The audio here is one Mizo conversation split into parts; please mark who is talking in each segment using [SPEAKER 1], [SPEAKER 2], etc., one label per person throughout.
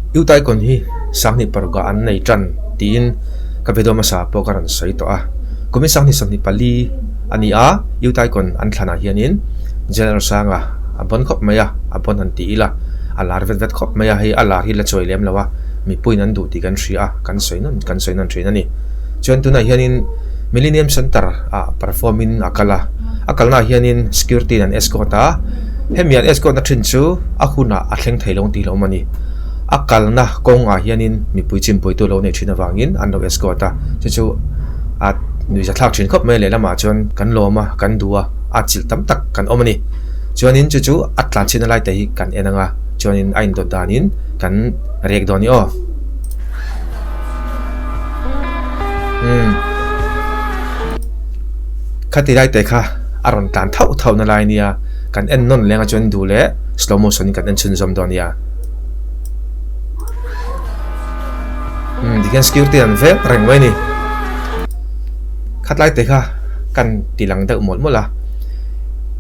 [SPEAKER 1] Utaikon hi sanghnih parukah an nei tan tiin ka video hmasa pawh ka rawn sawi tawh a. Kumin sanghnih 24 a ni a, Utaikon an thlanah hianin General Sanga a bawn khawp mai a, a bawn han ti ila a lar vet vet khawp mai a, hei a lar hi la chuai lem lo a, mipuiin an duh tih kan hria a, kan sawi nawn kan sawi nawn thin a ni. Chuan tunah hianin Millennium Centre ah perform in a kal a, a kalnaah hianin security in an escort a, hemi an escort na thin chu a hunah a thleng thei lo tih hlauhawm a ni. A kalna kawngah hianin mipui chimpuitu lo nei thin avangin an lo escort a, chu chu a nuihza thlak thin khawp mai a lehlamah chuan kan lawm a, kan duh a, a chilh tam tak kan awm a ni. Chuanin chu chu a tlanchhitna lai te hi kan en ang a, chuanin a indawt danin kan rek dawn i aw. Umm khati lai te kha a rawn tlan thauh thauh na lai nia kan en nawn leng a chuan duh leh slow motion in kan en chhunzawm dawn nia umm tikhian security an veng reng mai a ni khatlai te kha kan ti lang deuh mawlh mawlh a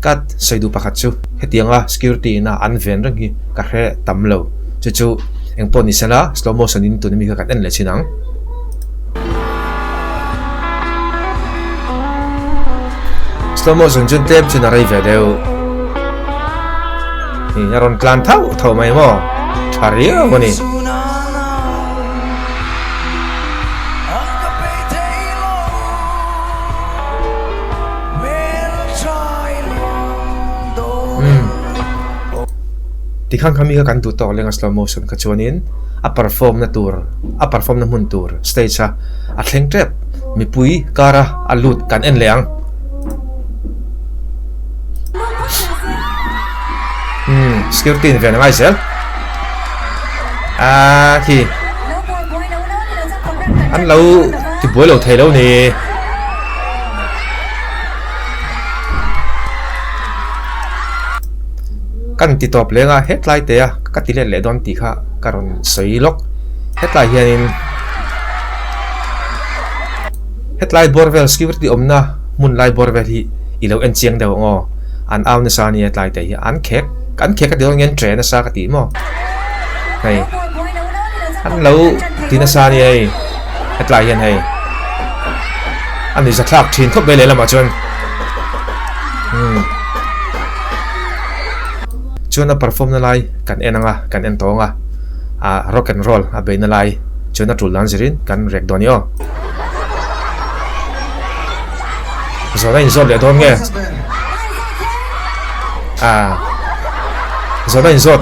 [SPEAKER 1] ka sawi duh pakhat chu hetianga security ina an ven reng hi ka hre tam lo chu chu engpawh ni sela slow motion in tuna mi kha kan en leh thin ang. Slow motion chuan tlem chuan a rei ve deuh. Ni a rawn tlan thauh thauh mai maw? Tha riau a ni. Tikhan kha mi kha kan duh tawk leng a slow motion kha chuanin a perform na tur a perform na hmun tur stage a a thleng tep mipui kar a a lut kan en leh ang. Umm security in ven a ngai zel ah khi an lo ti buai lo thei lo ni. Kan ti tawp leng a hetlai te a ka ti let leh dawn tih kha ka rawn sawi lawk hetlai hianin hetlai bawr vel security awmna hmun lai bawr vel hi i lo en chiang deuh ang aw an au nasa ania tlai te hi an khek an khek a ti dawn nge an tre nasa ka tih maw hei an lo ti nasa ania hei hetlai hian hei a ni zathlak thin khawp mai lehlamah chuan umm. Chuan a perform na lai kan en ang a, kan en tawng a, ah rock and roll a beihna lai chuan a tul dan zirin kan rek dawn i aw. Zawhna inzawt leh dawn nge? Ah zawhna inzawt.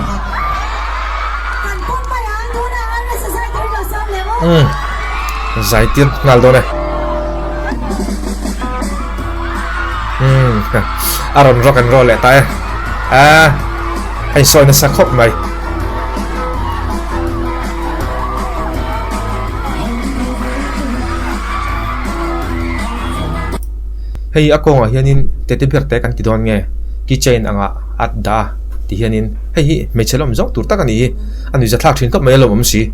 [SPEAKER 1] Umm zai tir nghal dawn e. Umm a rawn rock and roll leh ta e a a insawi nasa khawp mai. Hei a kawngah hianin teddy bear te kan ti dawn nge keychain anga a dah a ti hianin hei hi hmeichhe lawm zawk tur tak a ni hi a nuihza thlak thin khawp mai a lawmawm si.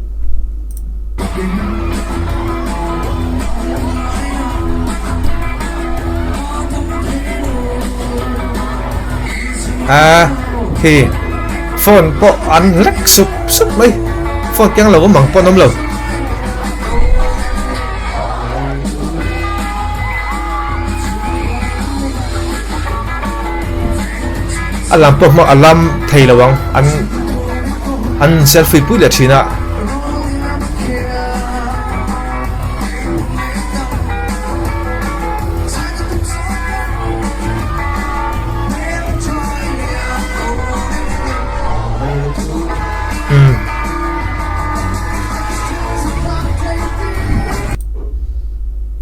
[SPEAKER 1] A khi phone pawh an lek sup sup mai phone keng lo awm ang pawh an awm lo. A lam pawh hma a lam thei lo ang an an selfie pui leh thin a. Umm.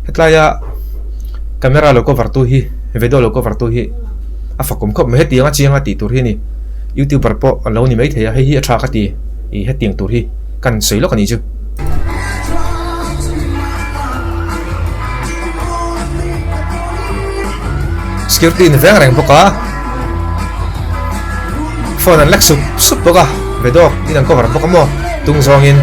[SPEAKER 1] Hetlaia camera lo cover tu hi video lo cover tu hi a fakawm khawp mai hetiang a chiang a tih tur hi a ni youtuber pawh an lo ni maithei a hei hi a tha ka ti ih hetiang tur hi kan sawi lawk a nih chu. Security in veng reng bawk a phone an lek sup sup bawk a video in an cover bawk a maw tung zawngin.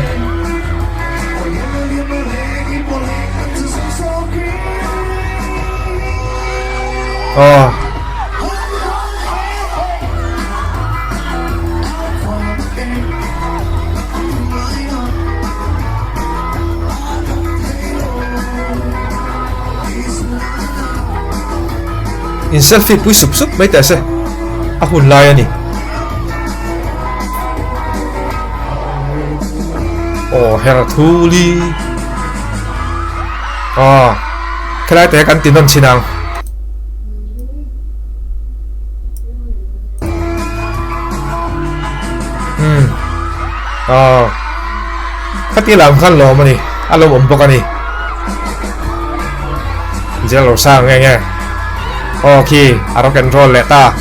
[SPEAKER 1] Aw. In selfie pui sup sup mai teh se a hun lai a ni. Aw her thuli aw khelai te kan ti nawn chhin ang. Umm aw khati lam khan lawm a ni a lawm awm bawk a ni. Jail lo sang nge nge aw khi a rock and roll leh ta.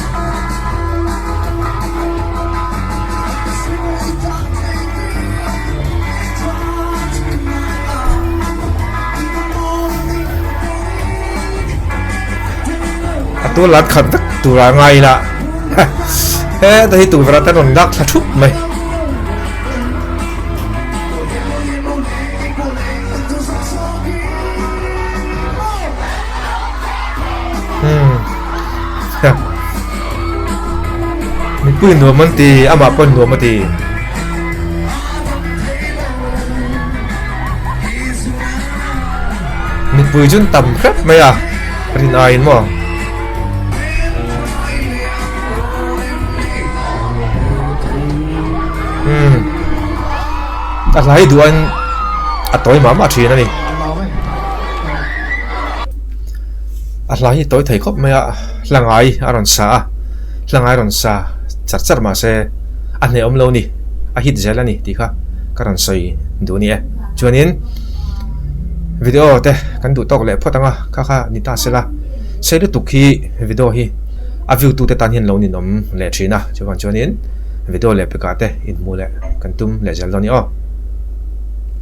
[SPEAKER 1] A tu lat khat vek tura ngai ila heta hi tukverh atan rawn lak thla thup mai. Mipui nuam an ti, amah pawh nuam a ti. Mipui chu an tam hrep mai a, rin aiin maw. Umm a hlai duh an a tawi mah mah thin a ni. A hla hi tawi thei khawp mai a, hla ngai a rawn sa a, hla ngai rawn sa char char mah se a hnehawm lo ni, a hit zel a ni tih kha ka rawn sawi duh a ni e. Chuanin video te kan duh tawk leh phawt ang a, kha kha ni ta se la, sei lutuk hi video hi a view tute tan hian lo ninawm leh thin a, chuvang chuanin video leh pekah te inhmuh leh kan tum leh zel dawn a ni aw.